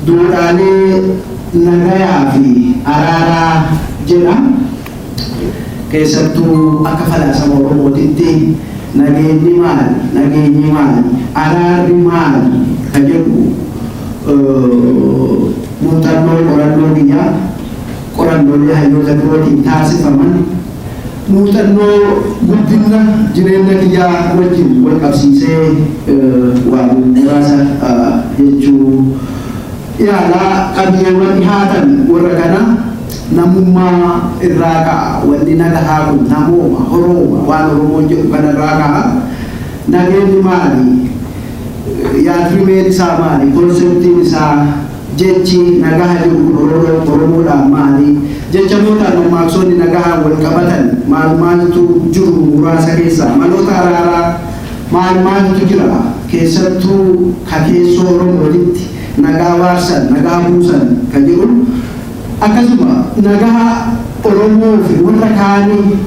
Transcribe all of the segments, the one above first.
Duudhaalee nagayaa fi araaraa jedha. Keessattuu akka falaasama Oromootitti nageenyi maali? Nageenyi maali? Araarri maali? Ka jedhu muuxannoo qorannoo biyyaa, qorannoolee hayyoota birootiin taasifaman, muuxannoo guddina jireenya kiyyaa wajjin wal qabsiisee waan muraasa jechuu yaalaa. Qabiyyeewwan dhihaatan warra kana: namummaa irraa ka'a. Wanni nagahaa kun namooma, horooma waan Oromoon jedhu kanarraa ka'a. Nageenyi maali? Yaadrimeen isaa maali? Conceptiin isaa, jechi nagaha jedhu kun Oromoodhaan maali? Jechamootaan mammaaksonni nagahaan wal qabatan maal maaltu jiru? Muraasa keessaa maloota araaraa maal maaltu jira, keessattuu ka keessoo Oromootitti nagaa waarsan, nagaa buusan ka jedhu, akkasuma nagaa Oromoo fi warra kaanii,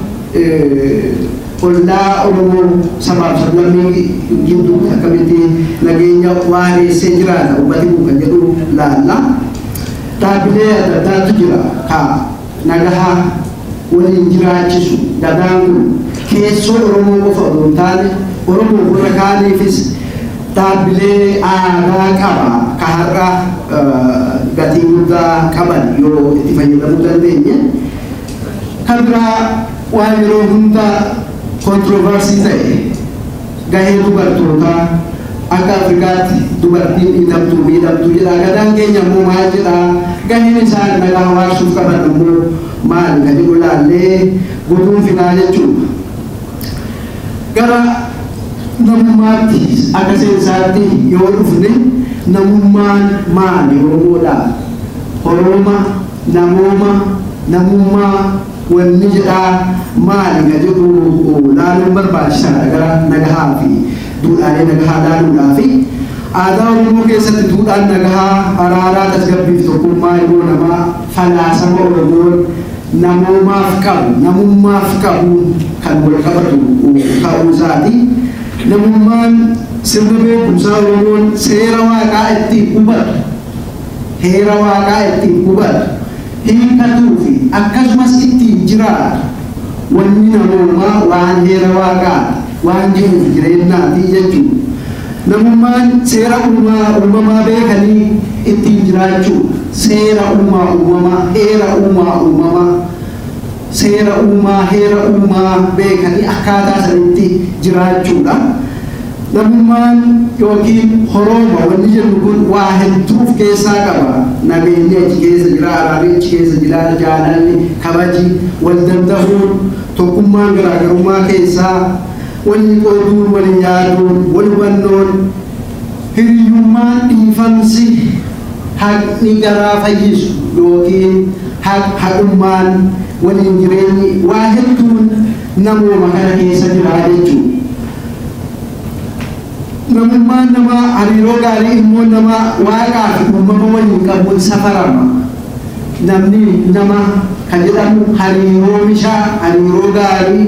ollaa Oromoo, sabaaf sablammii gidduu akkamitti nageenya waareessee jiraata ummati kun kan jedhu laalla. Dhaabbilee adda addaatu jira ka nagaha waliin jiraachisu. Gadaan kun keessoo Oromoo qofa otoo hin taane, Oromoo warra kaaniifis dhaabbilee aadaa qaba ka har'a gatii guddaa qaban yoo itti fayyadamuu dandeenye. Kan biraa, waan yeroo hunda controversy ta'e, gahee dubartootaa. Akka Afrikaatti dubartiin dhiitamtuu, miidhamtuu jedha. Gadaan keenya immoo maal jedha? Gaheen isaan nagaa waarsuuf qaban immoo maali kan jedhu laallee guduunfinaa jechuudha. Gara namummaatti akka seensaatti yoo dhufne, namummaan maali Oromoodhaaf? Horooma, namooma, namummaa wanni jedhaa maali ka jedhu laaluun barbaachisaadha gara nagahaa fi duudhaalee nagahaa laaluudhaafi. Aadaa Oromoo keessatti duudhaan nagahaa, araaraa, tasgabbii fi tokkummaa ilmoo namaa falaasama Oromoon namoomaaf qabu, namummaaf qabu kan wal qabatu ta'uu isaati. Namummaan sirna beekumsaa Oromoon seera Waaqaa ittiin hubatu, heera Waaqaa ittiin hubatu, hiikatuu fi akkasumas ittiin jiraatu. Wanni namoomaa waan heera Waaqaati, waan jiruuf jireenyaati jechuudha. Namummaan seera uumaa uumamaa beekanii ittiin jiraachuu, seera uumaa uumamaa, heera uumaa uumamaa, seera uumaa, heera uumaa beekanii akkaataa sanitti jiraachuudha. Namummaan yookiin horooma wanni jennu kun waa hedduu of keessaa qaba. Nageenyi achi keessa jira, araarri achi keessa jira, jaalalli, kabaji, wal danda'uun, tokkummaan garaagarummaa keessaa, walii qooduun, walii yaaduun, wal hubannoon, hiriyyummaan, dhiifamsi, haqni garaa fayyisu yookiin haqummaan, waliin jireenyi, waa hedduun namooma kana keessa jira jechuudha. Namummaan namaa hariiroo gaarii immoo nama Waaqaa fi uumama waliin qabuun safarama. Namni nama kan jedhamu hariiroo mishaa, hariiroo gaarii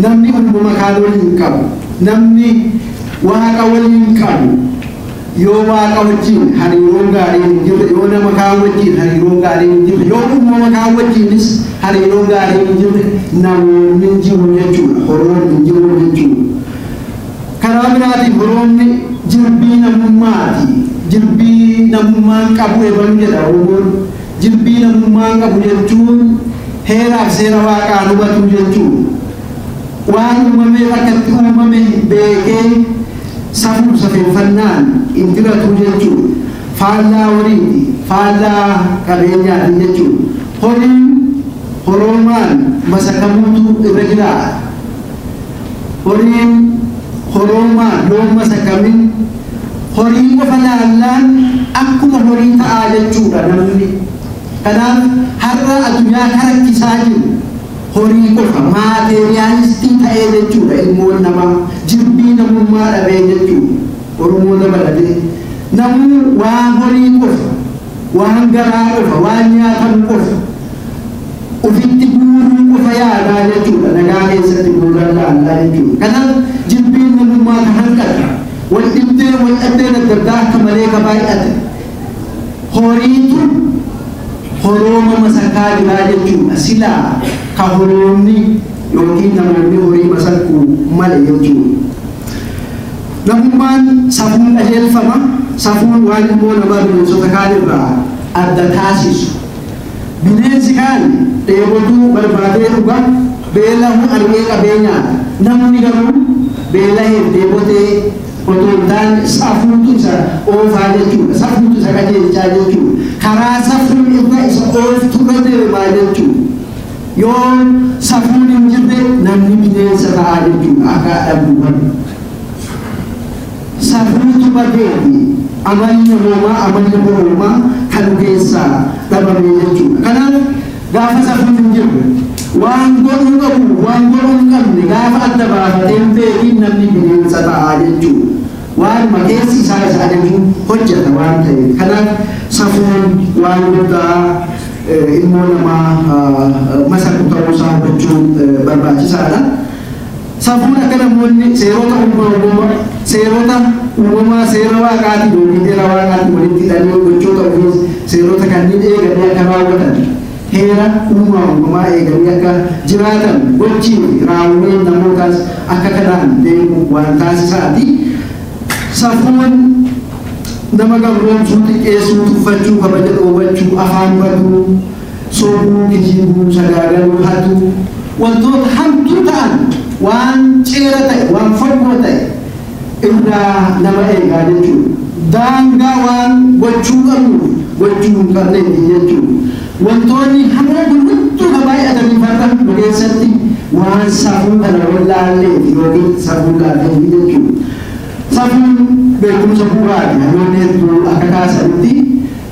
namni uumama kaan waliin qabu, namni Waaqa waliin qabu, yoo Waaqa wajjin hariiroon gaarii hin jirre, yoo nama kaan wajjin hariiroon gaarii hin jirre, yoo uumama kaan wajjinis hariiroon gaarii hin jirre, namoonni hin jiru jechuudha. Horoon hin jiru jechuudha. Karaa biraatiin horoomni jirbii namummaati. Jirbii namummaan qabu ebalu jedha Oromoon. Jirbii namummaan qabu jechuun heeraaf seera Waaqaan hubatu jechuudha. Waan uumameef akka itti uumame beekee safuuf safeeffannaan hin jiratu jechuudha. Faallaa horiiti, faallaa qabeenyaati jechuudha. Horiin horoomaan masakamuutu irra jiraata. Horiin horoomaan yoo masakamin, horii qofa laallaan akkuma horii ta'aa jechuudha namni. Kanaaf har'a addunyaa karakkisaa jiru horii qofa, materialist ta'ee jechuudha ilmoon namaa, jirbii namummaa dhabee jechuudha. Oromoo dabalatee namuu waan horii qofa, waan garaa qofa, waan nyaatamu qofa ofitti guuruu qofa yaadaa jechuudha. Nagaa keessatti guuran laallaa jechuudha. Kanaaf jirbiin namummaa ka hanqate, wal dhibdee, wal dhabdeen adda addaa akka malee ka baay'ate. Horiitu horooma masakaa jiraa jechuudha. Silaa ka horoomni yookiin namoonni horii masakuu male jechuudha. Namummaan safuun qajeelfama. Safuun waan immoo nama bineensota kaan irraa adda taasisu. Bineensi kaan dheebotuu barbaadee dhuga, beela'uu argee qabee nyaata. Namni garuu beela'eef dheebotee otoo hin taane safuutu isa oofaa jechuudha. Safuutu isa qajeelchaa jechuudha. Karaa safuun irra isa ooftu irra deemaa jechuudha. Yoo safuun hin jirre namni bineensa ta'aa jechuudha akka dhabuu. Safuutu badeeti amalli namoomaa, amalli horoomaa kan keessaa dhabame jechuudha. Kanaaf gaafa safuun hin jirre waan godhuu qabu, waan godhuu hin qabne gaafa adda baafatee hin beekin namni bineensa ta'aa jechuudha. Waanuma keessi isaa isa ajaju hojjeta waan ta'eef. Kanaaf safuun waan guddaa ilmoo namaa masaku ta'uusaa hubachuun barbaachisaadha. Safuun akka namoonni seerota uumamaa seera waaqaatiin yookiin heera waaqaatiin walitti hidhanii gochoota ofiis seerota kanneen eeganii akka raawwatan, heera uumamaa eeganii akka jiraatan, gochii fi raawwiin namootaas akka kanaan deemu waan taasisaati. Safuun nama gabroomsuu, xiqqeessuu, tuffachuu, kabaja dhoowwachuu, afaan baduu, sobuu, kijibuu, sagaagaluu, hatuu, wantoota hamtuu ta'an, waan ceera ta'e, waan fokkoo ta'e irraa nama eegaa jechuudha. Daangaa waan gochuu qabnu gochuu hin qabneeti jechuudha. Wantoonni hamoo kun hunduu ka baay'atanii farra nu keessatti waan safuu kana wallaalleef yookiin safuu laafeef jechuudha. Safuun beekumsa bu'uuraati. Hayyoonni hedduu akka kaasanitti,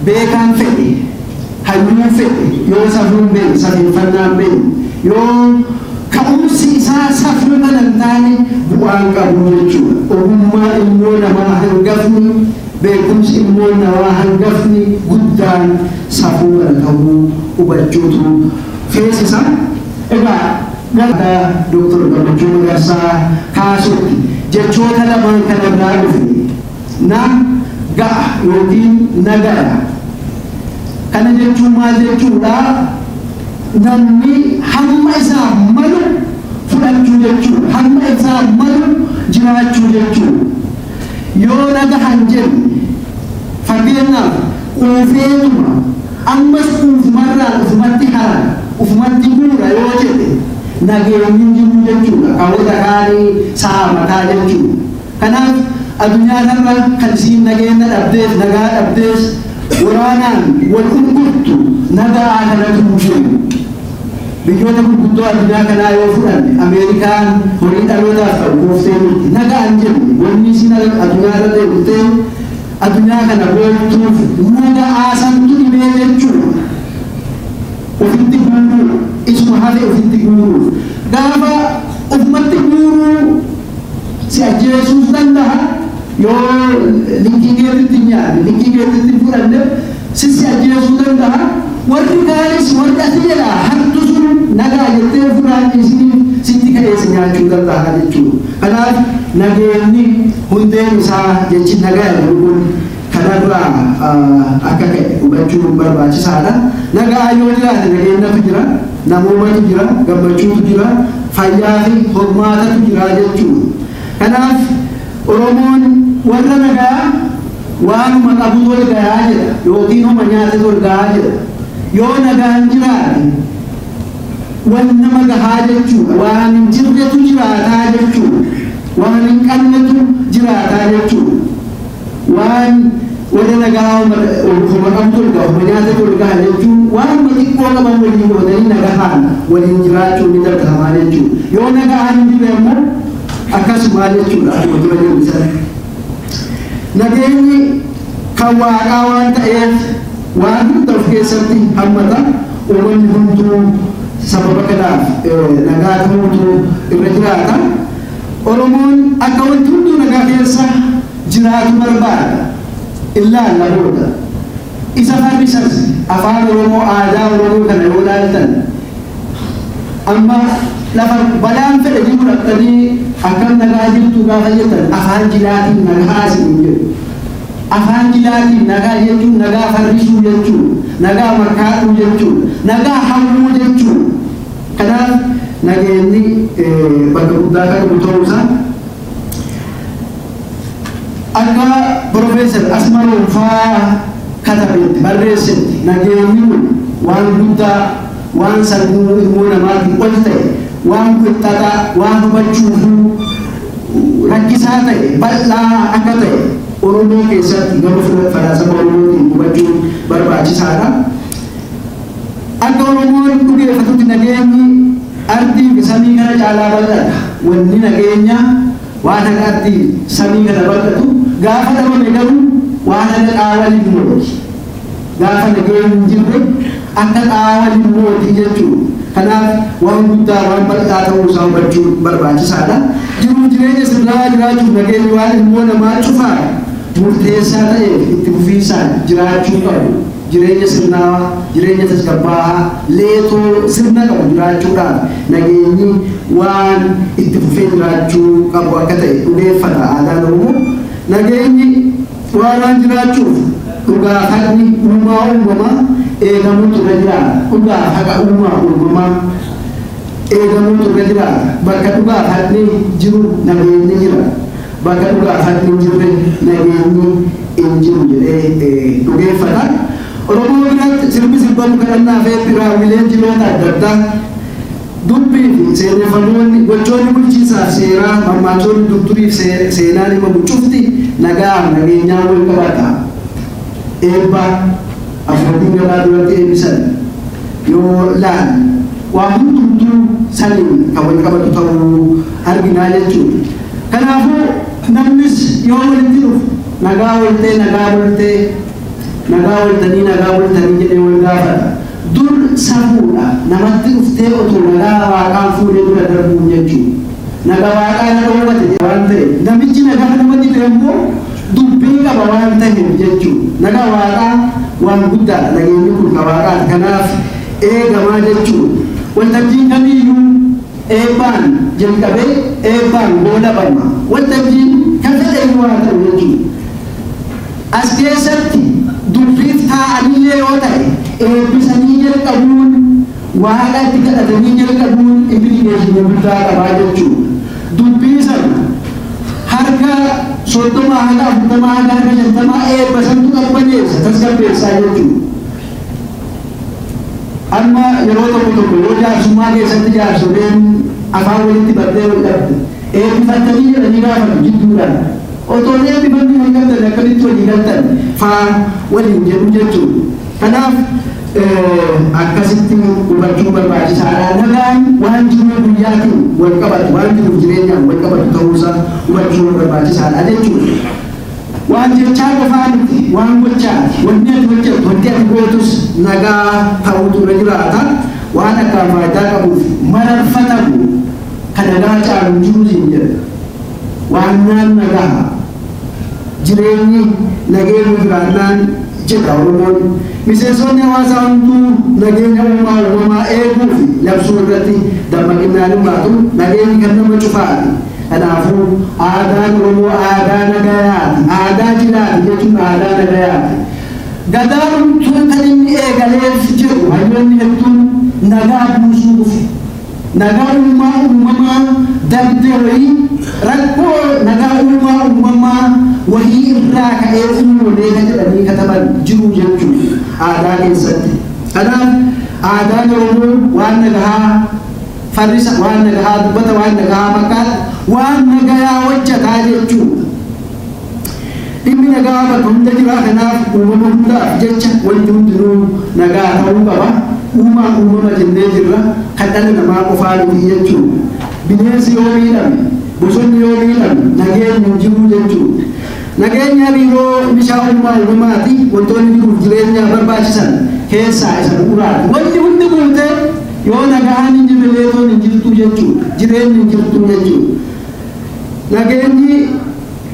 beekaan fedhe, hayyuun fedhe yoo safuun beekne, safeeffannaan beekne, yoo ka'umsi isaa safuu kana hin taane bu'aan qabu jechuudha. Ogummaa ilmoo namaa hangafni, beekumsi ilmoo namaa hangafni guddaan safuu kana ta'uu hubachuutu feesisa. Egaa gara Dooktor Gammachuu Magarsaa kaasutti jechoota lamaan kanarraa dhufe, na ga'a yookiin na ga'a. Kana jechuun maal jechuudha? Namni hamma isaaf malu fudhachuu jechuudha. Hamma isaaf malu jiraachuu jechuudha. Yoo na gahan jenne, fakkeenyaaf quufeetuma ammas quufumarraan ufumatti hara, ufumatti guura yoo jedhe, nageenyi hin jiru jechuudha. Kan warra kaanii saamataa jechuudha. Kanaaf addunyaa kanarra kan isiin nageenya dhabdeef, nagaa dhabdees, waraanaan wal ungurtu nagaa kanatu hin jiru. Biyyoota gurguddoo addunyaa kanaa yoo fudhanne, Ameerikaan horii dhalootaaf ta'u kuuftee miti. Nagaa hin jirre wanni isiin addunyaa irra deemtee addunyaa kana gooltuuf nagaa santu dhibee jechuudha. Ofitti guuruu, isuma hafe ofitti guuruuf. Gaafa ofumatti guuruu si ajjeesuus danda'a. Yoo linkii keetitti hin nyaanne, linkii keetitti hin fudhanne, si ajjeesuu danda'a. Warri kaanis, warri ati jedha hartu sun nagaa jettee fudhaan isiniif sitti ka'ee si nyaachuu danda'a jechuudha. Kanaaf nageenyi hundeen isaa jechi nagaa jedhu kun kanarraa akka ka'e hubachuun barbaachisaadha. Nagaa yoo jiraate nageenyatu jira, namoomatu jira, gammachuutu jira, fayyaa fi hormaatatu jira jechuudha. Kanaaf Oromoon warra nagaa waanuma qabutu ol gahaa jedha yookiin homa nyaatatu ol gahaa jedha. Yoo nagaan jiraate wan nama gahaa jechuudha. Waan hin jirretu jiraataa jechuudha. Waan hin qabnetu jiraataa jechuudha. Waan warra nagaa homa qabtu ol gaha, homa nyaatatu ol gaha jechuun waanuma xiqqoo qaban waliin qoodanii nagahaan waliin jiraachuun ni danda'amaa jechuudha. Yoo nagaan hin jirre ammoo akkasumaa jechuudha, akkuma dura jennu sana. Nageenyi kan waaqaa waan ta'eef waan hunda of keessatti hammata. Uumamni hunduu sababa kanaaf nagaa ta'uutu irra jiraata. Oromoon akka wanti hunduu nagaa keessa jiraatu barbaada. Ilaalla booda. Isa farrisas afaan Oromoo, aadaa Oromoo kana yoo ilaaltan, amma lafa balaan fedhe jiru dhaqxanii akkam nagaa jirtu gaafa jettan afaan jilaatiin nagaa isin jedhu. Afaan jilaatiin nagaa jechuun nagaa farrisuu jechuudha. Nagaa makkaadhuu jechuudha. Nagaa hawwuu jechuudha. Kanaaf nageenyi bakka guddaa kan qabu ta'uu isaa akka Profeesar Asmaroom faa katabetti, barreessetti, nageenyi kun waan guddaa, waan sammuu ilmoo namaatiin ol ta'e, waan qixxaxaa, waan hubachuufuu rakkisaa ta'e, bal'aa akka ta'e Oromoo keessatti gama falaasama Oromootiin hubachuun barbaachisaadha. Akka Oromoon dhugeeffatutti nageenyi ardii fi samii kana caalaa bal'aadha. Wanni nageenya waan haga ardii samii kana bal'atu gaafa dhabame garuu waan haga qaawa limmooti. Gaafa nageenyi hin jirre akka qaawa limmooti jechuudha. Kanaaf waan guddaa, waan bal'aa ta'uu isaa hubachuun barbaachisaadha. Jiruuf jireenya sirnaawaa jiraachuuf nageenyi waan ilmoo namaa cufaan murteessaa ta'eef itti fufiinsaan jiraachuu qabu. Jireenya sirnaawaa, jireenya tasgabbaa'aa, leetoo sirna qabu jiraachuudhaaf nageenyi waan itti fufee jiraachuu qabu akka ta'e dhugeeffata aadaan Oromoo. Nageenyi waaraan jiraachuuf dhugaaf haqni uumaa uumamaa eegamuutu irra jiraata. Dhugaaf haqa uumaa uumamaa eegamuutu irra jiraata. Bakka dhugaaf haqni jiru nageenyi jira. Bakka dhugaaf haqni hin jirre nageenyi hin jiru jedhee dhugeeffata. Oromoo biratti sirbi sirbamu, kadhannaa fi eebbi, raawwileen jiloota adda addaa, dubbii fi seeneffamoonni, gochoonni bulchiinsaaf seeraa, mammaaksoonni, durduriif seenaan himamu cufti nagaaf nageenyaan wal qabata. Eebba abbootiin gadaa duratti eebbisan yoo laalle waa hundumtuu saniin kan wal qabatu ta'uu arginaa jechuudha. Kanaafuu namnis yoo walitti dhufu nagaa ooltee, nagaa bultee, nagaa ooltanii, nagaa bultanii jedhee wal gaafata. Dur safuudha namatti dhuftee otoo nagaa waaqaan fuudhee dura darbuun jechuudha. Nagaa waaqaa na dhoowwate waan ta'eef, namichi nagaa namatti dhufe immoo dubbii qaba waan ta'eef jechuudha. Nagaa waaqaa waan guddaadha, nageenyi kun ka waaqaati, kanaaf eegamaa jechuudha. Waltajjiin kamiiyyuu eebbaan jalqabee eebbaan goolabama. Waltajjiin kan fedhe haa ta'u jechuudha. As keessatti dubbiif taa'anillee yoo ta'e eebbisanii jalqabuun, waaqa itti kadhatanii jalqabuun implication guddaa qabaa jechuudha. Dubbii sana harka 30 haga 40 haga harka 50 eebba santu qabbaneessa, tasgabbeessaa jechuudha. Amma yeroo tokko tokko yoo jaarsummaa keessatti jaarsoleen afaan walitti baddee wal dhabde, eebbifattanii jedhanii gaafatu jidduudhaan. Otoo hin eebbifamni walii galtan akkamitti walii galtan faa waliin jedhu jechuudha. Kanaaf akkasitti hubachuu barbaachisaadha. Nagaan waan jiruu guyyaatiin wal qabatu, waan jiruuf jireenyaan wal qabatu ta'uusaa hubachuu barbaachisaadha jechuudha. Waan jechaa qofaa miti, waan gochaati. Wanni ati hojjettu, wanti ati gootus nagaa ta'uutu irra jiraata. Waan akkaan faayidaa qabuuf mararfatamu kan nagaa caalu hin jiru siin jedha. Waan naan nagaa jireenyi nageenya jiraannaan jedha Oromoon. Miseensonni hawaasaa hunduu nageenya uumaa uumamaa eeguu fi labsuu irratti dammaqinaan hirmaatu. Nageenyi kan nama cufaati. Kanaafuu aadaan Oromoo aadaa nagayaati. Aadaa jilaati jechuun aadaa nagayaati. Gadaan hunduu kan inni eegaleef jedhu hayyoonni hedduun nagaa buusuuf. Nagaa uumaa uumamaa dabde wayii, rakkoo nagaa uumaa uumamaa wahii irraa ka'ee uumamee kan jedhanii kataban jiru jechuudha aadaa keessatti. Kanaaf aadaan Oromoo waan nagahaa farrisa, waan nagahaa dubbata, waan nagahaa makkaata, waan nagayaa hojjataa jechuudha. Dhimmi nagaa bakka hunda jira, kanaaf uumama hundaaf jecha wanti hundinuu nagaa ta'uu qaba. Uumaa uumama jennee jirra, kan dhala namaa qofaa miti jechuudha. Bineensi yoo miidhame, bosonni yoo miidhame nageenyi hin jiru jechuudha. Nageenyi hariiroo mishaa uumaa uumamaati, wantoonni jiruuf jireenya barbaachisan keessaa isa bu'uuraati. Wanti hundi guutee yoo nagaan hin jirre leetoon hin jirtu jechuudha. Jireenyi hin jirtu jechuudha. Nageenyi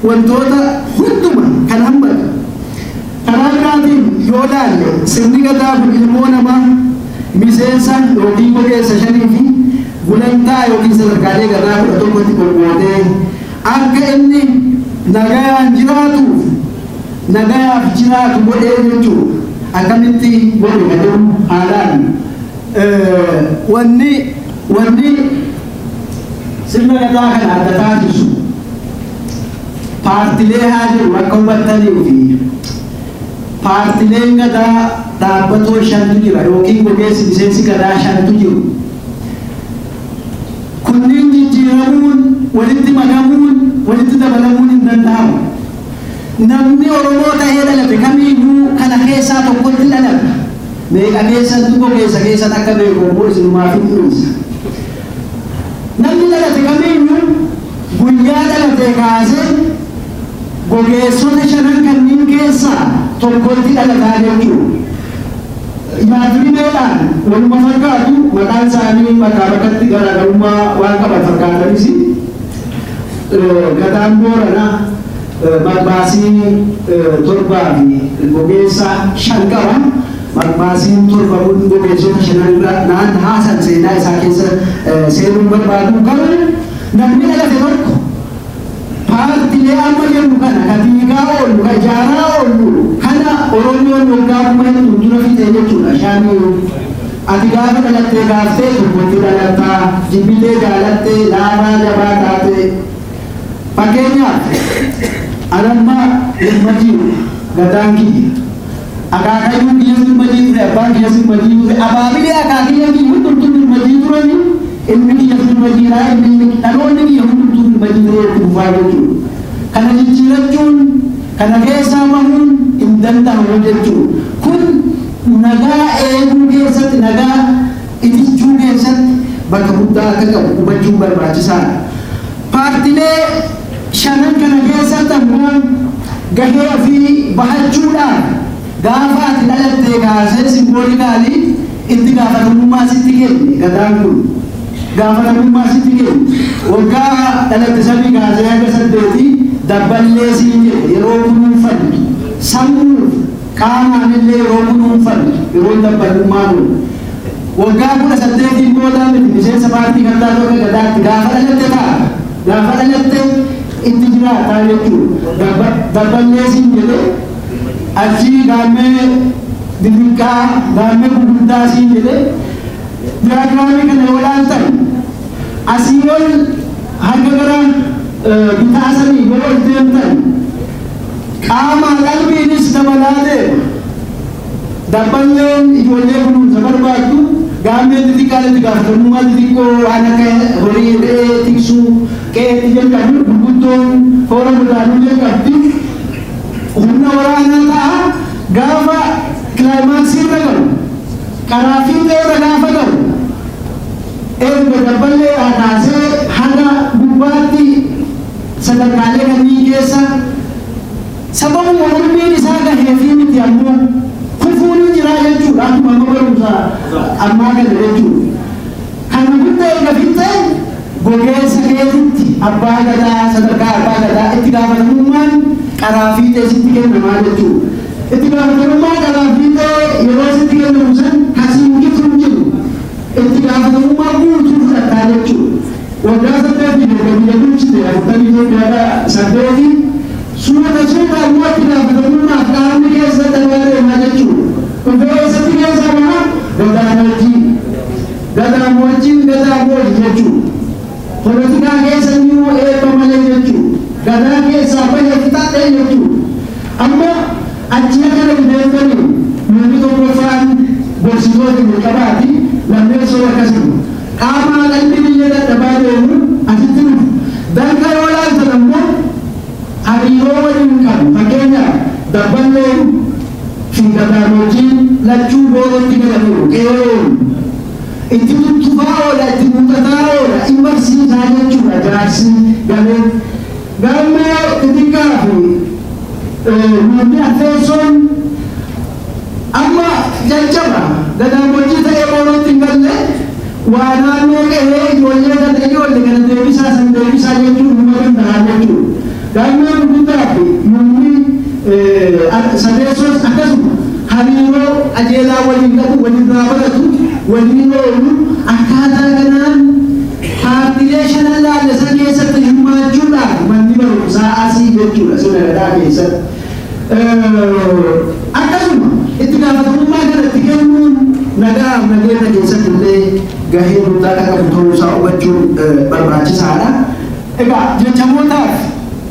wantoota hunduma kan hammatu. Karaa biraatiin yoo laalle sirni gadaa kun ilmoo namaa miseensa yookiin gogeessa shanii fi gulantaa yookiin sadarkaalee gadaa 11tti qoqqoodee akka inni nagayaan jiraatuuf Nagayaaf jiraatu godhee jechuudha. Akkamitti godhe ka jedhu haalaan wanni sirna Gadaa kana adda taasisu, paartilee haa jedhu akka hubattanii fi paartileen Gadaa dhaabbatoo shantu jira yookiin gogeessi miseensi Gadaa shantu jiru. Kunniin jijjiiramuun, walitti makamuun, walitti dabalamuun hin danda'amu. Namni Oromoo ta'ee dhalate kamiiyyuu kana keessaa tokkotti dhalata. Meeqa keessattu gogeessa keessan akka beeku immoo isinumaaf hin dhiisa. Namni dhalate kamiiyyuu guyyaa dhalatee kaasee gogeessota shanan kanneen keessaa tokkotti dhalataa jechuudha. Yaadrimeedhaan waluma fakkaatu, maqaan isaanii bakkaa bakkatti garaagarummaa waan qaban fakkaatanis, Gadaan Booranaa maqbaasii torbaa fi gogeessa shan qaba. Maqbaasiin torba kun gogeessota shanan irra naan haasan seenaa isaa keessa seenuun barbaadu, garuu namni dhalate tokko paartilee amma jennu kana, ka fiigaa oollu, ka ijaaraa oollu kana, Oromoon waggaa 1000 dura fixee jechuudha. Shaanii ati gaafa dhalattee gaaftee tokkotti dhalattaa, jibbitee jaalattee, laafaa jabaa taatee. Fakkeenyaaf, anamma Ilmajii Gadaan kiyya. Akaakayyuun kiyyas Ilmajii ture, abbaan kiyyas Ilmajii ture, abaabilee akaakiyya kiyya hundumtuu Ilmajii turanii, ilmi kiyyas Ilmajiidha, ilmi dhaloonni kiyya hundumtuu Ilmajii ta'ee itti fufaa jechuudha. Kana jijjiirachuun, kana keessaa bahuun hin danda'amu jechuudha. Kun nagaa eeguu keessatti, nagaa itichuu keessatti bakka guddaa akka qabu hubachuun barbaachisaadha. Paartilee shanan kana keessatti ammoo gahee ofii bahachuudhaan gaafa ati dhalattee kaasee symbolically itti gaafatamummaa sitti kenne Gadaan kun. Gaafatamummaa sitti kenne. Waggaa dhalatte sanii kaasee hanga 8 dabballee siin jedhe, yeroo kunuunfamtu. Sammuuf qaamaan illee yeroo kunuunfamtu yeroo dabballummaa kun. Waggaa 18n booda miti miseensa paartii kan taatu akka Gadaatti, gaafa dhalatte taata. Gaafa dhalatte itti jiraataa jechuudha. Dabballee siin jedhe, achii gaammee xixiqqaa, gaammee gurguddaa siin jedhe. Diyaagiraamii kana yoo ilaaltan, asii ol harka gara bitaa sanii yoo ol deemtan, qaama qalbiinis dabalaa deema. Dabballeen ijoollee kunuunsa barbaaddu, gaammeen xixiqqaan itti gaafatamummaa xixiqqoo waan akka horii, re'ee tiksuu qe'eetti jalqabu, gurguddoon toora godaanuu jalqabdi. Humna waraanaa ta'a. Gaafa climaxii irra gahu, karaa fiixee irra gaafa gahu, erga dabballeedhaa kaasee haga gubbaatti sadarkaalee kanneen keessa sababuma umriin isaa gahee fi miti ammoo kufuun hin jiraa jechuudha, akkuma amma barumsa ammaa kana jechuudha. Kana hunda erga fixxee gogeessa keetitti abbaa Gadaa, sadarkaa abbaa Gadaa itti gaafatamummaan qaraa fiixee sitti kennamaa jechuudha. Itti gaafatamummaan qaraa fiixee yeroo sitti kennamu san kasiin gitu hin jiru. Itti gaafatamummaa guutuu fudhattaa jechuudha. Waggaa 8 erga biyya bulchite, 48 suuta suuta ammoo itti gaafatamummaaf qaamni keessa dhabaa deemaa jechuudha. Dhufee eessatti keessaa baha? Gadaamoojjii. Gadaamoojjiin Gadaa boodi jechuudha. Polotikaa keessa immoo eebba malee jechuudha. Gadaa keessaa bahee fixadhee jechuudha. Amma achi akka gadi deemtanii namni tokkoffaan gorsitoota jalqabaati, lammeessoo akkasuma. Qaama qalbii biyya dadhabaa deemu asitti dhufu. Danka yoo laaltan ammoo hariiroo waliin qabu. Fakkeenyaaf, dabballeen fi gadaamoojjiin lachuu boorootti galaniiru, qe'ee. Itti tuttufaa oola, itti muuxataa oola, in barsiisaa jechuudha jaarsi galee. Gaammee xixiqqaa fi namni affeessoon amma jajjaba gadaamoojjii ta'ee boorootti hin galle, waa naannoo qe'ee ijoollee kana ijoollee kana deebisaa, san deebisaa jechuun numa danda'a jechuudha. Gaammee gurguddaa fi namni sadeessoos akkasuma hariiroo qajeelaa waliin qabu, walirraa baratu, waliin oolu. Akkaataa kanaan paartilee shanan laalle san keessatti hirmaachuudhaan manni barumsaa asii jechuudha sirna Gadaa keessatti. Akkasuma itti gaafatamummaa kanatti kennuun nagaa nageenya keessatti illee gahee guddaa kan qabu ta'uu isaa hubachuun barbaachisaadha. Egaa jechamootaaf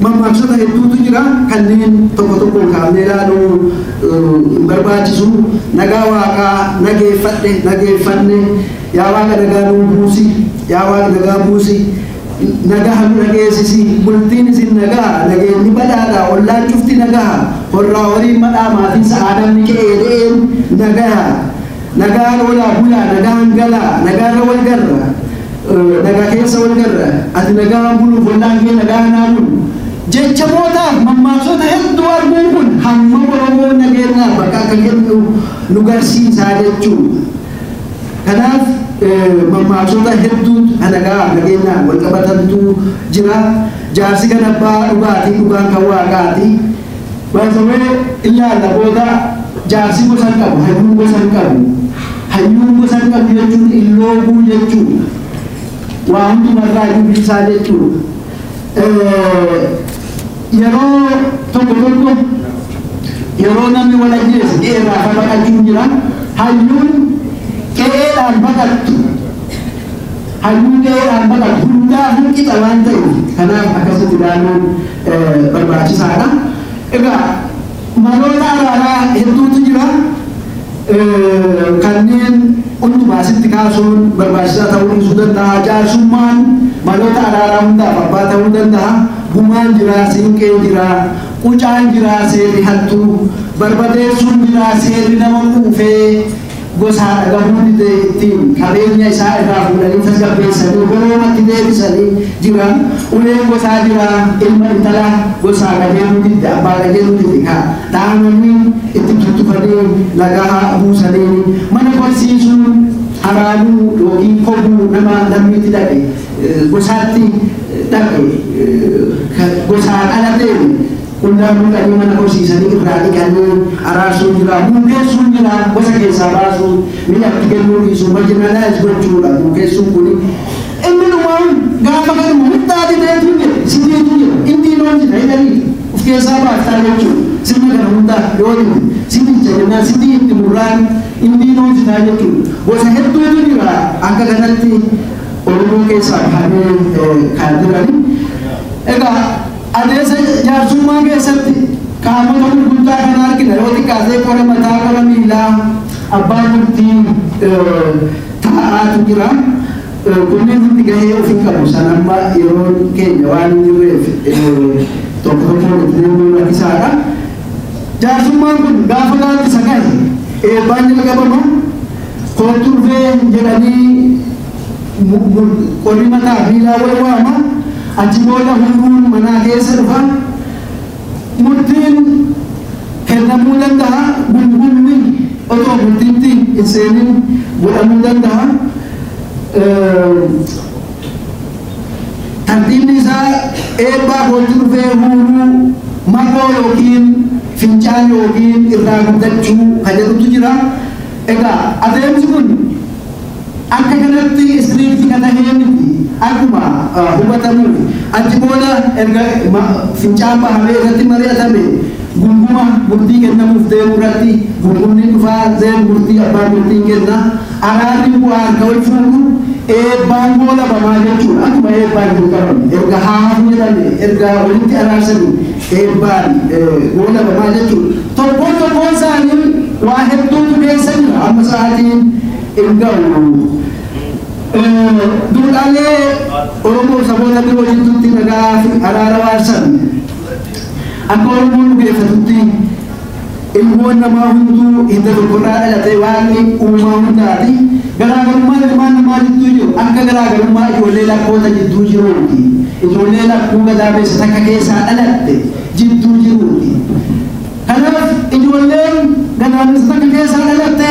mammaaksota hedduutu jira, kanneen tokko tokkoon kaafnee ilaaluu hin barbaachisu. Nagaa waaqaa, nageeffadhe, nageeffanne, yaa waaqa nagaa nuu buusi, yaa waaqa nagaa buusi, nagaa nu dhageessisi, bultiin isin nagaa, nageenyi badhaadha, ollaan cufti nagaa, horraa horiin madhaa, maatiin sa'aadamni qe'ee de'een nagaa, nagaan oolaa bulaa, nagaan galaa, nagaarra wal garra, nagaa keessa wal garra, ati nagaan buluuf ollaan kee nagaa naa bulu. Jechamootaaf mammaaksota hedduu arguun kun hamma Oromoo nageenyaaf bakka akka kennu nu garsiisaa jechuudha. Kanaaf mammaaksota hedduu nagaa nageenyaan wal qabatantu jira. Jaarsi kan abbaa dhugaatii, dhugaan kan waaqaati. Baay'ee ilaalla booda, jaarsi gosa hin qabu, hayyuun gosa hin qabu. Hayyuun gosa hin qabu jechuun illooguu jechuudha. Waa hundumarraa iyyuu bilisaa jechuudha. Yeroo tokko tokko yeroo namni wal ajjeese qe'eerraa fa baqachuun jira. Hayyuun qe'eedhaan baqattu. Hayyuun qe'eedhaan baqattu hundaafuu qixa waan ta'eef, kanaaf akkasitti ilaaluun barbaachisaadha. Egaa maloota araaraa hedduutu jira. Kanneen hundumaa asitti kaasuun barbaachisaa ta'uu dhiisuu danda'a. Jaarsummaan maloota araaraa hundaaf abbaa ta'uu danda'a. Gumaan jira, siinqeen jira, qucaan jira, seerri hattuu, barbadeessuun jira, seerri nama quufee gosaa dhagahuu dide ittiin qabeenya isaa irraa fuudhanii tasgabbeessanii goroomatti deebisanii jira. Uleen gosaa jira, ilma intala gosaa qajeeluu didde, abbaa qajeeluu dide ka dhaananii itti tuttufanii nagaa buusanii, mana barsiisuun, haraamuu yookiin kobuu nama lammiitti dhaqe, gosaatti dhaqe, gosaan ala deeme qullaa mulqanii mana horsiisanii irraa dhiqanii araarsuun jira, mukeessuun jira, gosa keessaa baasuun, mi'a itti kennuu dhiisuu, marginalize gochuudha mukeessuun kuni. Inni dhumaan gaafa kanuma hundaa dideetu jira, sidiitu jira, inni loon jira, hidhanii of keessaa baaftaa jechuudha. Sirna kana hundaa yoo dide sidicha jennaan sidii itti murraan inni loon jitaa jechuudha. Gosa hedduutu jira akka kanatti Oromoo keessaa bahanii kan jirani. Egaa adeemsa jaarsummaa keessatti qaamota gurguddaa kana argina. Yoo xiqqaatee qora mataa, qora miilaa, abbaa murtii taa'aatu jira. Kunneen hundi gahee ofii qabu. San amma yeroon keenya waan hin jirreef tokko tokkoon itti deemuun rakkisaadha. Jaarsummaan kun gaafa gaaddisa gahe eebbaan jalqabama. Kootu dhufee jedhanii qorri mataa miilaa wal waama. Achi booda huruun manaa keessa dhufa. Murtiin kennamuu danda'a. Gungumni otoo murtiitti hin seenin godhamuu danda'a. Tartiibni isaa eebbaa, kootu dhufee, huuruu, makoo yookiin fincaan yookiin irraa guddachuu kan jedhutu jira. Egaa adeemsi kun akka kanatti strict kan tahee miti akkuma hubatamuuf. Achi booda erga fincaan bahamee irratti mari'atame, gunguma murtii kennamuuf deemu irratti gungumni dhufaa, zeen murtii abbaan murtiin kenna, araarri bu'aa, harka wal fuudhu, eebbaan goolabamaa jechuudha. Akkuma eebbaan jalqabame, erga haafu jedhame, erga walitti araarsanii eebbaan goolabamaa jechuudha. Tokkoon tokkoon isaanii waa hedduutu keessa jira, amma sa'aatiin hin ga'u. Duudhaalee Oromoo saboota biroo jidduutti nagaa fi araara waarsan. Akka Oromoon dhugeeffatutti ilmoon namaa hunduu hidda tokkorraa dhalatee, waaqni uumaa hundaati. Garaagarummaan ilmaan namaa jidduu jiru akka garaagarummaa ijoollee lakkoota jidduu jiruuti. Ijoollee lakkuu gadaameessa takka keessaa dhalatte jidduu jiruuti. Kanaaf ijoolleen gadaameessa takka keessaa dhalatte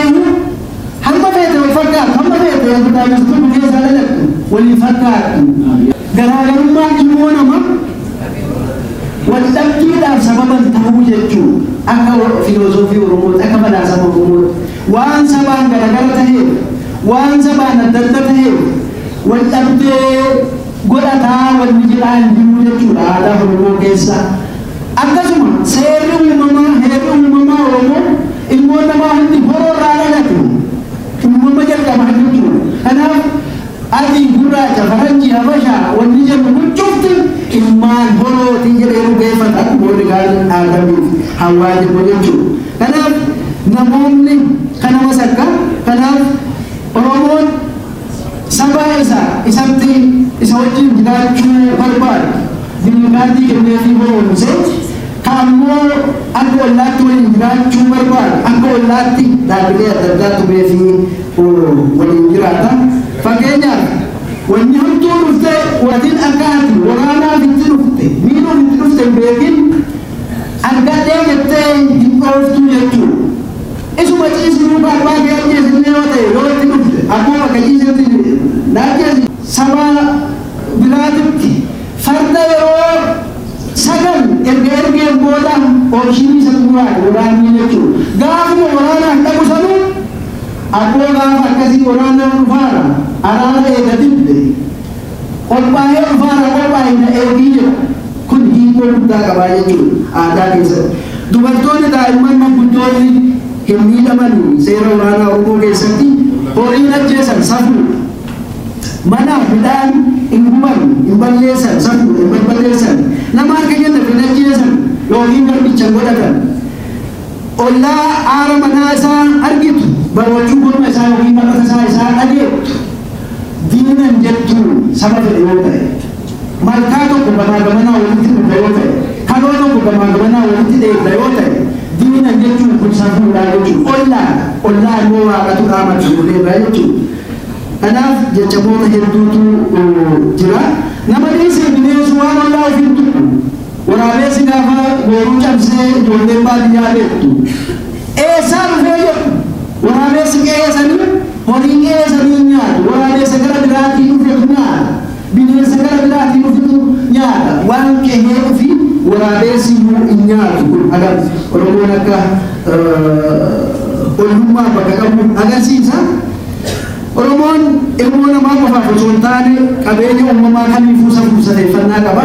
hamma feete wal fakkaatu, hamma feete gadaameessa tokko keessaa dhalattu waliin fakkaattu. Garaagarummaan ilmoo namaa wal dhabbiidhaaf sababan ta'uu jechuudha. Akka filosoofii Oromootti, akka falaasama Oromootti, waan sabaan garagara ta'eef, waan sabaan adda adda ta'eef wal dhabdee godhataa wanni jedhaa hin jiru jechuudha aadaa Oromoo keessa. Akkasuma seerri uumamaa, heerri uumamaa Oromoo ilmoon namaa hundi horoorraa dhalatu, uumama jalqabaa jechuudha. Kanaaf adii, gurraacha, faranjii, habashaa wanni jennu kun cufti ilmaan horootii jedhee dhugeeffata, akkuma warri kaan Aadamiif Hawwaa jedhu jechuudha. Kanaaf namoonni kana masakka. Kanaaf Oromoon saba isa isatti isa wajjin jiraachuu barbaadu green card kenneefii horoomse, ka ammoo akka ollaatti waliin jiraachuu barbaadu akka ollaatti dhaabbilee adda addaa tumeefii waliin jiraata. Fakkeenyaaf, wanni hamtuu dhufte, watiin akka ati waraanaaf itti dhufte, miidhuuf itti dhufte hin beekin, argadhee jettee hin dhooftuu jechuudha. Isuma ciisu duukaa abbaa kee ajjeesillee yoo ta'e, yoo itti dhufte, abbaa bakka ciisetti na ajjeesi. Saba biraatitti farda yeroo 9 erga ergeen booda option isa xumuraati waraanni jechuudha. Gaafuma waraanaaf dhaqu sanuu, abboo gaafa akkasii waraanaan dhufaara, araara eega dibde qophaa'ee dhufaara, qophaa'e na eegii jedha. Kun hiikoo guddaa qabaa jechuudha aadaa keessatti. Dubartoonni, daa'imman, manguddoonni hin miidhaman seera waraanaa Oromoo keessatti. Horiin ajjeesan, safuudha. Mana midhaan hin guban, hin balleessan, safuudha, hin barbadeessan. Nama harka kenna hin ajjeesan yookiin garbicha hin godhatan. Ollaa aara manaa isaa argitu, barochuu morma isaa yookiin maqata isaa isaa dhageettu diinan jettu, saba fedhe yoo ta'e. Malkaa tokko gamaa gamanaa walitti dhufa yoo ta'e, kaloo tokko gamaa gamanaa walitti dheedda yoo ta'e, diinan jechuun kun safuudhaa jechuudha. Ollaadha. Ollaa immoo Waaqatu dhaamatu godheerra jechuudha. Kanaaf jechamoota hedduutu jira. Nama dhiisee bineensi waan ollaa ofiin tuqu. Waraabessi gaafa gooruu cabsee, ijoolleen baadiyyaa beektu. Eessaa dhufee jedhu. Waraabessi qe'ee sanii, horii qe'ee sanii nyaatu. Waraabessa gara biraatii dhufetu nyaata. Bineensa gara biraatii dhufetu nyaata. Waan qe'ee ofii waraabessi iyyuu hin nyaatu. Kun hagam Oromoon akka ollummaa bakka qabu agarsiisa. Oromoon ilmoo namaa qofaaf osoo hin taane qabeenya uumamaa kamiifuu safuu safeeffannaa qaba.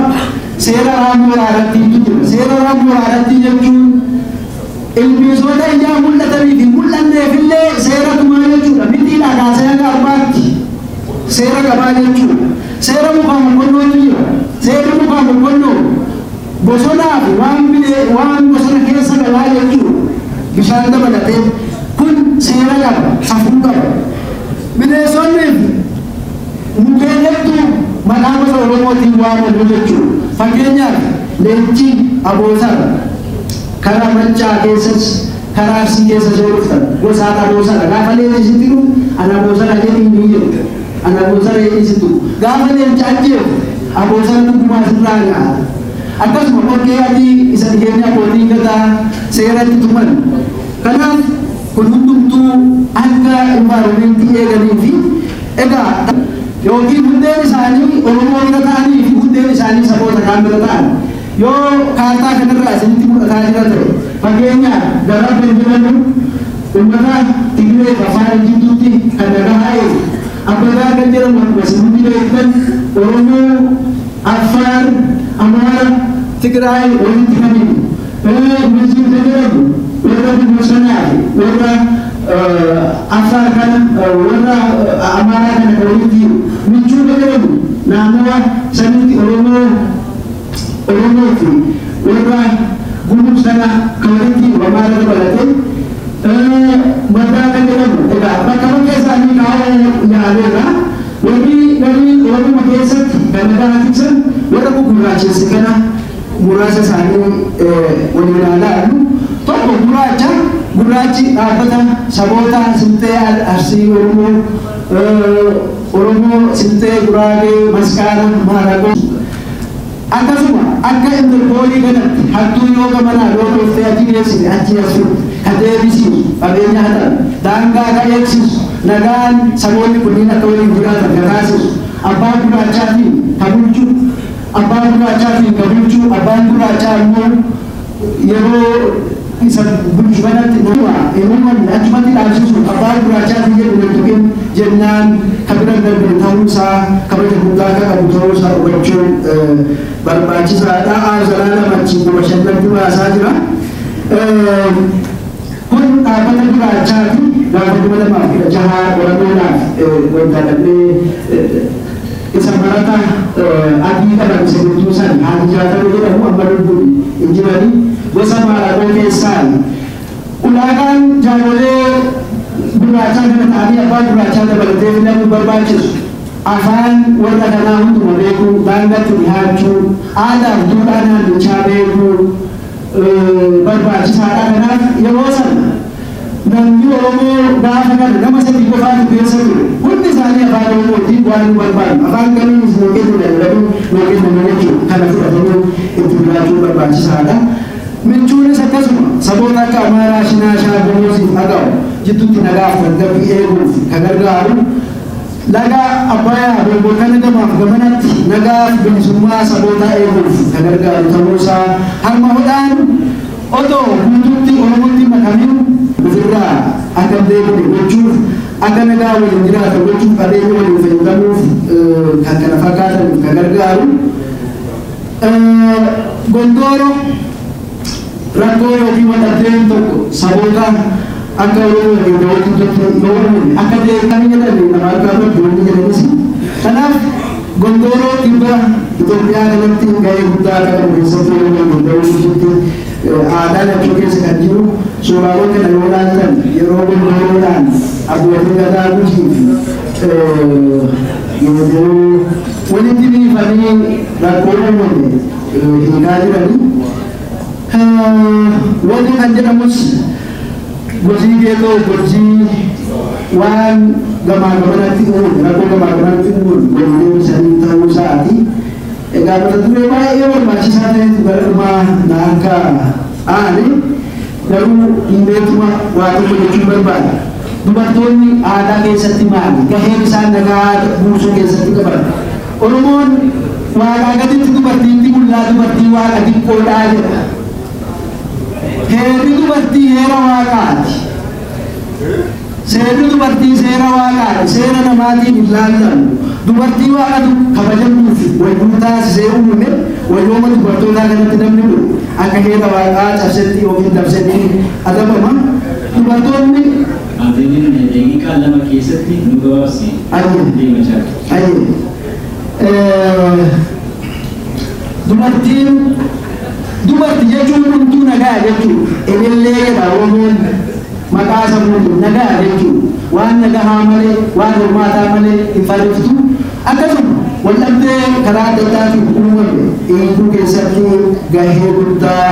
Seera raammoo raarattiitu jira. Seera raammoo raarattii jechuun ilbiisota ijaa mul'atanii fi mul'anneefillee seera tumaa jechuudha. Mitiidhaa kaasee hanga arbaatti seera qabaa jechuudha. Seera mukaa moqqollootu jira. Seerri mukaa moqqolloo bosonaa fi waan binee waan bosona keessa galaa jechuudha. Bishaan dabalatee kun seera qaba, safuu qaba. Bineensonni mukkeen hedduu maqaa gosa Oromootiin waamamu jechuudha. Fakkeenyaaf, leenci aboosaadha. Karaa Maccaa keessas, karaa Arsii keessas yoo dhuftan gosaan aboosaadha. Gaafa leenci sitti dhufu, "Ana aboosaadha" jedhii ni jedhu. "Ana aboosaadha" jedhii sitti dhufu. Gaafa leenca ajjeefte, aboosaan dhugumaa sirraa nyaata. Akkasuma qorqee adii isa dhiyeenya abbootiin gadaa seeratti tuman. Kanaaf kun hundumtuu akka environmentii eeganii fi egaa yookiin hundeen isaanii Oromoo bira ta'anii fi hundeen isaanii saboota kaan bira ta'an yoo kaartaa kanarraa isinitti mul'ataa jira ta'e, fakkeenyaaf gara kan jedhamu uummata Tigree fi Afaan jidduutti kan nagaa eegu. Abbagaa kan jedhamu, akkuma isin hundi beektan, Oromoo, Affaar, Amaara, Tigraay walitti kan himu. Gumuzii kan jedhamu warra Bosonaa fi warra Affaar kana, warra Amaaraa kana kan walitti himu. Michuu kan jedhamu naannawa sanitti Oromoo fi warra Gumuz kana kan walitti himu, Amaara dabalatee. Madaa kan jedhamu egaa bakka bakka isaanii kaa'uu yaaleerra. Warri gariin Oromoo keessatti kan nagaa tiksan warra gugurraachesse kana muraasa isaanii waliin ilaallu. Tokko gurraacha. Gurraachi dhaabbata saboota Silxee, Arsii, Oromoo, Silxee, Guraagee, Maskaana, Maaragoo. Akkasuma akka Interpoolii kanatti hattuu yoo gamanaa yoo dhooftee achi geessite achi as fudhu ka deebisiisu, qabeenya hatan daangaa ka eegsisu, nagaan saboonni kunniin akka waliin jiraatan ka taasisu, abbaa gurraachaatiin ka bulchu, abbaa gurraachaatiin ka bulchu, abbaan gurraachaa immoo yeroo isa bulchu kanatti nama hin uumamne achumatti dhaabsisu, abbaa gurraachaatiin jedhu hin tuqin. jennaan kan bira darbine ta'uusaa, kabaja guddaa akka qabu ta'uusaa hubachuun barbaachisaadha. Zalaalam achi bashannanti baasaa jira. Kun dhaabbata gurraachaati. Gaafa 2016 qorannoodhaaf wanta dhabnee isa marata adii qaban isa gidduu san haati jaatama jedhamu, amma lubbuun hin jirani, gosa Maaraqoo keessaa. Ulaagaan jaarolee gurraachaa kana ta'anii abbaa gurraachaa dabalatee filamuu barbaachisu: afaan warra kanaa hunduma beekuu, daangatti dhihaachuu, aadaa fi duudhaa naannichaa beekuu barbaachisaadha. Kanaaf yeroo sana namni Oromoo gaafa kana nama sadii qofaatu keessa ture. Hundi isaanii afaan Oromootiin waan nu barbaadu. Afaan kamiin isin kennu jedhanii nuu kennan jechuudha. Kana fudhatanii itti jiraachuu barbaachisaadha. Michuunis akkasuma saboota akka Amaaraa, Shinaashaa, Gumuuzii, Agaw jidduutti nagaaf tasgabbii eeguuf kan gargaaru, laga Abbayaa kana gamaaf gamanatti nagaaf bilisummaa sabootaa eeguuf kan gargaaru ta'uusaa, harma hodhaan otoo guutuutti Oromootti makamin ofirraa akka hin deebine gochuuf, akka nagaa waliin jiraatan gochuuf, qabeenya waliin fayyadamuuf kan kana fakkaataniif kan gargaaru. Gondooro rakkoo yookiin waldhabdeen tokko saboota akka Oromoo fi Gabaatti yoo uumame akka deemanii jedhame nama harkaa baddu jedhanis. Kanaaf Gondooroo kibba Itoophiyaa kanatti gahee guddaa akka qabu keessatti Oromoo danda'uu aadaa lachuu keessa kan jiru. Suuraawwan kana yoo ilaaltan, yeroo Gondooroodhaan abbootiin gadaa Gujii fi yeroo walitti biifanii rakkoo uumame hiikaa jiranii. Wanni kan jedhamus gojii geetoo gojii waan gamaa gamanatti uume, rakkoo gamaa gamanatti uume walii deebisanii ta'uu isaati. Egaa mata duree baay'ee barbaachisaa ta'etu gara dhumaa na akka aane, garuu himmeetuma waa tokko jechuun barbaada. Dubartoonni aadaa keessatti maali? Gaheen isaan nagaa buusuu keessatti qaban. Oromoon waaqaa gaditti dubartiitti mullaa, dubartii waaqa xiqqoodhaa jedha. Heerri dubartii heera waaqaati. Seerri dubartii seera waaqaati. Seera namaatiin hin laallamu. Dubartii waaqatu kabajamtuuf wayyuu taasisee uume. Wayyooma dubartootaa kanatti namni kun akka heera waaqaa cabsetti yookiin dabsetti adabama. Dubartoonni Atiniin daqiiqaa 2 keessatti nu gabaabsi. Ayyee. Deema jira. Ayyee. Dubartiin, dubarti jechuun hunduu nagaa jechuudha. Elellee jedha Oromoon maqaa samuutiin, nagaa jechuudha. Waan nagahaa malee, waan hormaataa malee hin farriftu. Akkasuma waldhabdee karaa adda addaatiin uumame hiikuu keessatti gahee guddaa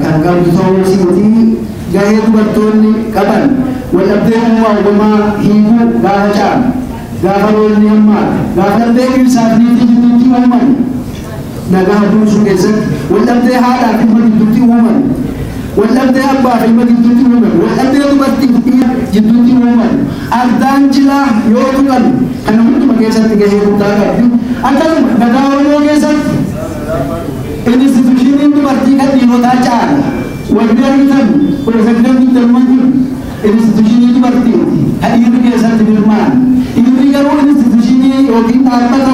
kan qabdu ta'uu isiiti. Gahee dubartoonni qaban waldhabdee uumaa uumamaa hiikuu, gaafa caamu, gaafa roobni hammaatu, gaafa dhabdee dhirsaaf niitii gidduutti uumame nagaa buusuu keessatti, waldhabdee haadhaa fi ilma gidduutti uumame, waldhabdee abbaa fi ilma gidduutti uumame, waldhabdee dubartii fi dhiira gidduutti uumame, ardaan jilaa yoo tuqan, kana hunduma keessatti gahee guddaa qabdi. Akkasuma gadaa Oromoo keessatti institutioniin dubartii kan dhiirotaa caala. Wanti argitan 1920 kun institutionii dubartiiti kan dhiirri keessatti hirmaan. Dhiirri garuu institutionii yookiin dhaabbata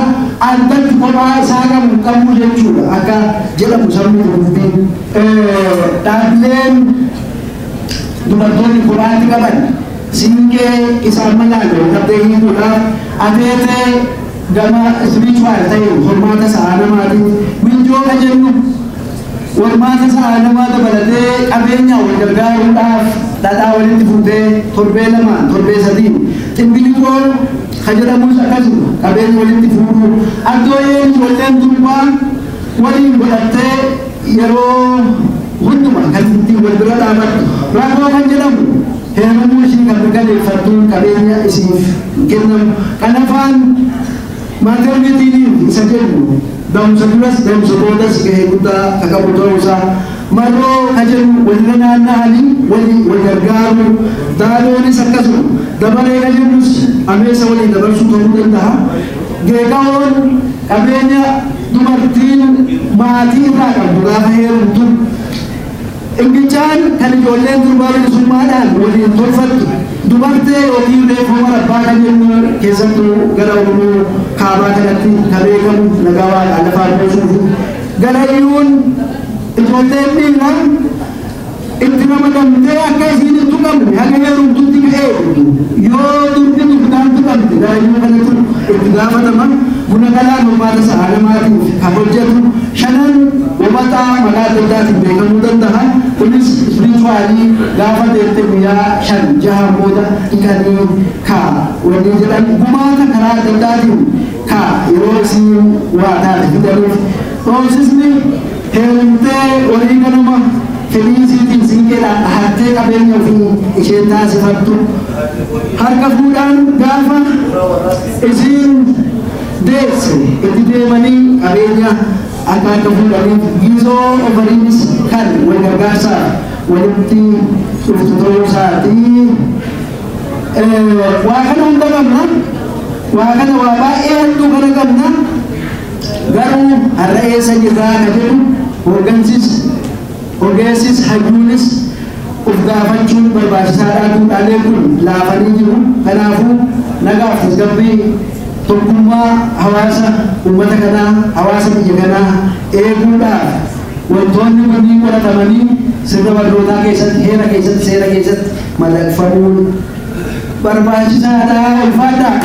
addatti kophaa isaa qabu hin qabu jechuudha akka jedhamu sabni dubbiin. Dhaabbileen dubartoonni kophaatti qaban siinqee isaan malaan waldhabdee hiikuudhaaf, ateetee gama spiritual ta'e hormaata sa'aa namaatiin, minjoo kan jennu hormaata sa'aa namaa dabalatee, qabeenya wal gargaaruudhaaf dhadhaa walitti fuutee torbee lamaan, torbee sadiin, ximbiliqoo kan jedhamus akkasuma qabeenya walitti fuudhuu, ardooyeen ijoolleen durbaa waliin godhattee yeroo hunduma kan ittiin wal bira dhaabattu, rakkoo kan jedhamu heerumuu ishii kan mirkaneeffattu, qabeenya isiif kennamu, kanafaan maternity leave isa jennu da'umsa duras da'umsa boodas gahee guddaa kan qabu ta'uusaa, marroo kan jennu walirra naanna'anii walii wal gargaaru, daaloonis akkasuma, dabaree kan jennus ameessa walii dabarsuu ta'uu danda'a. Geeqawoon qabeenya dubartiin maatii irraa qabdu gaafa heerumtu, Ingichaan kan ijoolleen durbaa bilisummaadhaan waliin tolfattu, dubartee yookiin reeffa marabbaa. Abbaa kan jennu keessattuu gara Oromoo kaabaa kanatti kan beekamu nagaa waaqaa lafaa buusuuf. Garayyuun ijoolleen dhiiraa itti ramadamtee akka isiin hin tuqamne haga heerumtutti ka eegdu, yoo durbi dugdaan tuqamte garayyuu kanatu itti gaafatama. Buna galaan hormaata sa'a namaatiif kan hojjetu. Shanan wabaxaa maqaa adda addaatiin beekamuu danda'a. Kunis spiritually gaafa deemte guyyaa 5 jaha booda dhiqanii ka wanni jedhan, gumaata karaa adda addaatiin ka yeroo isiin waa taate fidaniif. Dhoosisni heerumtee horii ganama fedhii isiitiin siinqeedhaan dhahattee qabeenya ofii isheen taasifattu. Harka fuudhaan gaafa isiin deesse itti deemanii qabeenya akka harka fuudhaniif. Gizoo ofariinis kan wal gargaarsaaf walitti dhuftu ta'uu isaati. Waa kana hunda qabna. Waa kana, waa baay'ee hedduu kana qabna. Garuu har'a eessa jirraa ka jedhu hooggansis, ogeessis, hayyuunis of gaafachuun barbaachisaadha. Duudhaaleen kun laafanii jiru. Kanaafuu nagaaf tasgabbii, tokkummaa hawaasa uummata kanaa, hawaasa biyya kanaa eeguudhaaf wantoonni kunniin qoratamanii sirna barnootaa keessatti, heera keessatti, seera keessatti madaqfamuun barbaachisaadha. Ulfaadhaa.